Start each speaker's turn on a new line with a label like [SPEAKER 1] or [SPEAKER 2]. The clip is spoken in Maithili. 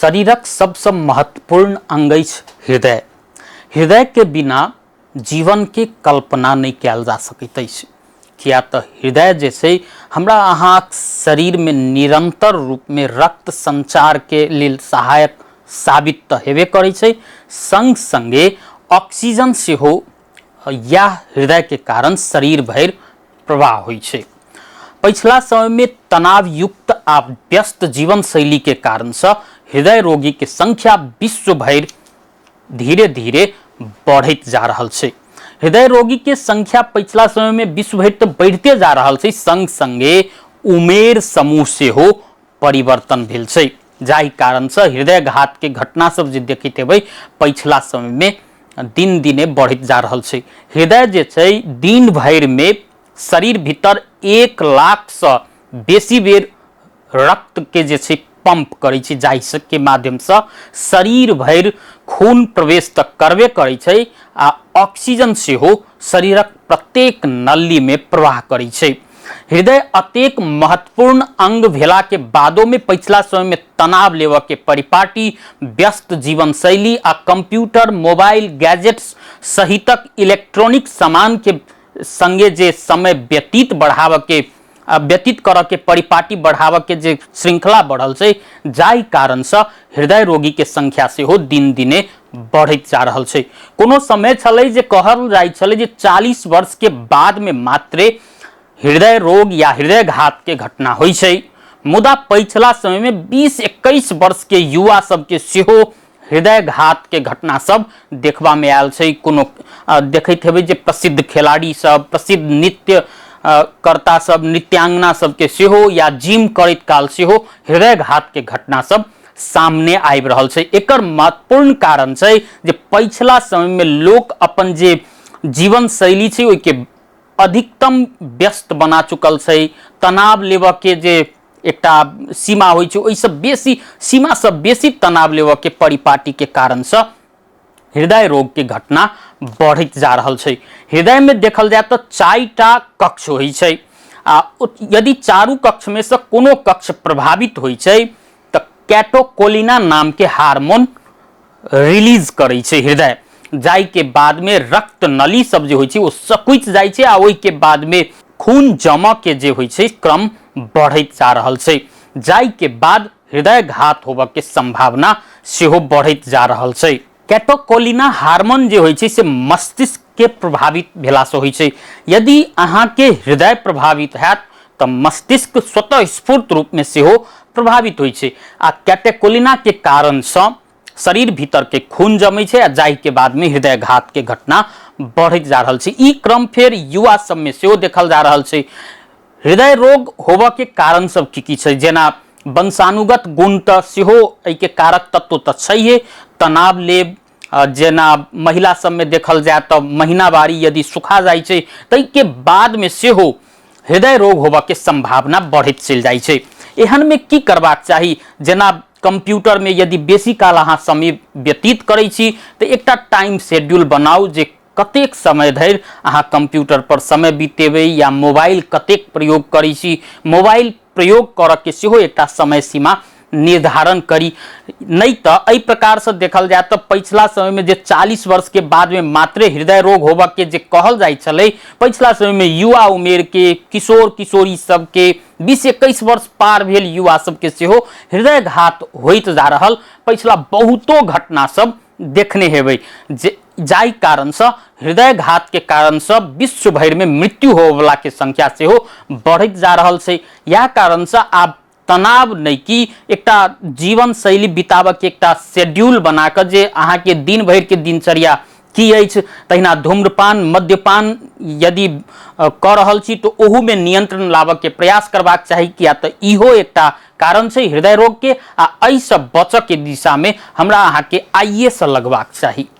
[SPEAKER 1] शरीरक सबसँ महत्वपूर्ण अंग अछि हृदय। हृदयके बिना जीवनके कल्पना नहि कयल जा सकैत अछि, किया तऽ हृदय जे छै हमरा अहाँक शरीरमे निरन्तर रूपमे रक्त संचारके लेल सहायक साबित तऽ हेबे करै छै, संग संगे ऑक्सीजन सेहो इएह हृदयके कारण शरीर भरि प्रवाह होइ छै। पछिला समयमे तनावयुक्त आ व्यस्त जीवन शैलीके कारणसँ हृदय रोगीके संख्या विश्व भरि धीरे धीरे बढ़ैत जा रहल छै। हृदय रोगीके संख्या पछिला समयमे विश्व भरि तऽ बढ़िते जा रहल छै, संग संगे उमेर समूह सेहो परिवर्तन भेल छै, जाहि कारणसँ हृदयघातके घटना सब जे देखैत हेबै पछिला समयमे दिन दिने बढ़ैत जा रहल छै। हृदय जे छै दिन भरिमे शरीर भीतर 1 लाखसँ बेसी बेर रक्तके जे छै पंप करै छै, जाहि के माध्यमसँ शरीर भरि खून प्रवेश तऽ करबे करै छै आ ऑक्सीजन सेहो शरीरक प्रत्येक नलीमे प्रवाह करै छै। हृदय अतेक महत्वपूर्ण अंग भेला के बादो में पछिला समय में तनाव लेबऽ के परिपाटी, व्यस्त जीवन शैली आ कंप्यूटर, मोबाइल, गैजेट्स सहितक इलेक्ट्रॉनिक सामान के संगे जे समय व्यतीत बढ़ाबऽ के व्यतीत करऽ के परिपाटी बढ़ाबऽ के जे श्रृंखला बढ़ल छै, जाहि कारणसँ हृदय रोगी के संख्या सेहो दिन दिने बढ़ैत जा रहल छै। कोनो समय छलै जे कहल जाइ छलै जे 40 वर्ष के बाद में मात्रे हृदय रोग या हृदयघात के घटना होइ छै, मुदा पछिला समय में 20-21 वर्ष के युवा सबके सेहो हृदयघात के घटना सब देखबा में आयल छै। कोनो देखैत हेबै जे प्रसिद्ध खिलाड़ी सब, प्रसिद्ध नृत्य कर्ता सब, नृत्यांगना सबके सेहो या जिम करैत काल सेहो हृदयघात के घटना सब सामने आबि रहल छै। एकर महत्वपूर्ण कारण छै जे पछिला समय में लोक अपन जे जीवन शैली छै ओहिके अधिकतम व्यस्त बना चुकल छै। तनाव लेबऽ के जे एकटा सीमा होइ छै ओहिसँ बेसी सीमासँ बेसी तनाव लेबऽ के परिपाटीके कारणसँ हृदय रोगके घटना बढ़ैत जा रहल छै। हृदयमे देखल जाय तऽ 4टा कक्ष होइ छै आ यदि चारू कक्षमे सँ कोनो कक्ष प्रभावित होइ छै तऽ कैटोकोलिना नामके हार्मोन रिलीज करै छै हृदय, जाहिके बादमे रक्त नली सब जे होइ छै ओ सकुचि जाइ छै आ ओहिके बादमे खून जमऽ के जे होइ छै क्रम बढ़ैत जा रहल छै, जाहिके बाद हृदयघात होबऽ के संभावना सेहो बढ़ैत जा रहल छै। कैटोकोलिना हार्मोन जे होइ छै से मस्तिष्क के प्रभावित भेलासँ होइ छै। यदि अहाँके हृदय प्रभावित हैत तऽ मस्तिष्क स्वतः स्फूर्त रूपमे सेहो प्रभावित होइ छै आ कैटेकोलिना के कारणसँ शरीर भीतर के खून जमै छै आ जाहि के बादमे हृदयघात के घटना बढ़ैत जा रहल छै। ई क्रम फेर युवा सबमे सेहो देखल जा रहल छै। हृदय रोग होबऽ के कारण सब की की छै, जेना वंशानुगत गुण तऽ सेहो एहिके कारक तत्व तऽ छैहे, तनाव लेब, जेना महिला सबमे देखल जाय तऽ महीनावारी यदि सुखा जाइ छै ताहिके बादमे सेहो हृदय रोग होबऽ के संभावना बढ़ैत चलि जाइ छै। एहनमे की करबाक चाही, जेना कंप्यूटरमे यदि बेसी काल अहाँ समय व्यतीत करै छी तऽ एकटा टाइम शेड्यूल बनाउ जे कतेक समय धरि अहाँ कंप्यूटर पर समय बितेबै या मोबाइल कतेक प्रयोग करै छी। मोबाइल प्रयोग करऽके सेहो एकटा समय सीमा निर्धारण करी। नहि तऽ एहि प्रकारसँ देखल जाय तऽ पछिला समयमे जे 40 वर्षके बादमे मात्रे हृदय रोग होबऽके जे कहल जाइ छलै, पछिला समयमे युवा उमेरके किशोर किशोरी सबके 20-21 वर्ष पार भेल युवा सबके सेहो हृदयघात होइत जा रहल पछिला बहुतो घटना सब देखने हेबै, जे जाहि कारणसँ हृदयघातके कारणसँ विश्व भरिमे मृत्यु होबऽवलाके संख्या सेहो बढ़ैत जा रहल छै। इएह कारणसँ आब तनाव नहि कि एकटा जीवन शैली बिताबऽके एकटा शेड्यूल बना कऽ जे अहाँके दिन भरिके दिनचर्या की अछि, तहिना धूम्रपान मद्यपान यदि कऽ रहल छी तऽ ओहूमे नियंत्रण लाबऽके प्रयास करबाक चाही, किया तऽ इहो एकटा कारण छै हृदय रोगके आ एहिसँ बचऽके दिशामे हमरा अहाँके आइएसँ लगबाक चाही।